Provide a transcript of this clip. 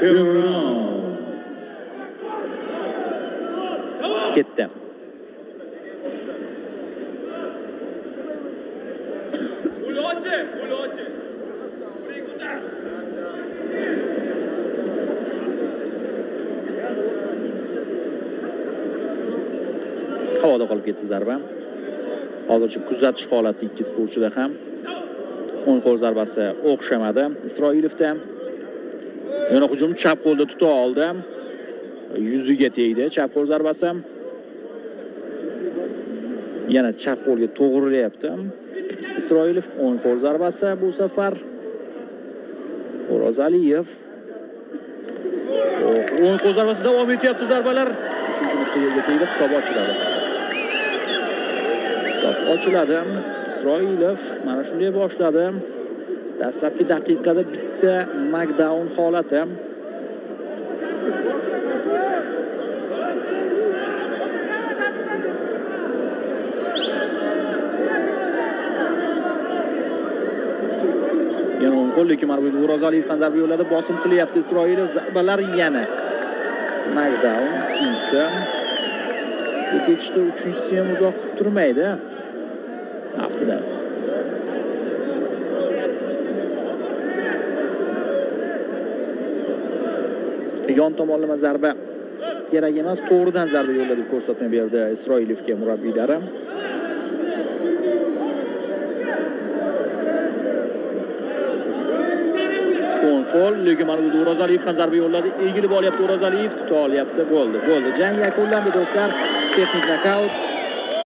Ketdi. Havoda qolib ketdi zarba. Hozircha kuzatish holati ikki sportchida ham. O'ng qo'l zarbasi o'xshamadi Isroilovda. Yana hujum chap qo'lda tuta oldi. Yuziga tegdi chap qo'l zarbasi. Yana chap qo'lga to'g'rilayapti Isroilov. O'ng qo'l zarbasi bu safar O'rozaliyev. O'ng qo'l zarbasi davom etyapti zarbalar. Uchinchi nuqta yerga tegdi, hisob ochiladi. Hisob ochiladi. Isroilov mana shunday boshladi. Dastlabki daqiqada bitta knockdown holati. Yana o'ng qo'l, lekin mana bu O'rozaliyev ham zarba yo'lladi, bosim qilyapti Isroilov. Zarbalar yana knockdown, ikkinchisi. Bu ketishda uchinchisi ham uzoq turmaydi. Aftida. Yon tomonlama zarba kerak emas, to'g'ridan zarba yo'lladi deb ko'rsatma berdi Isroilovga murabbiylari. O'ng qo'l, lekin mana bu O'rozaliyev ham zarba yo'lladi, egilib olyapti O'rozaliyev, tuta olyapti, bo'ldi, bo'ldi. Jang yakunlandi do'stlar. Texnik nokaut.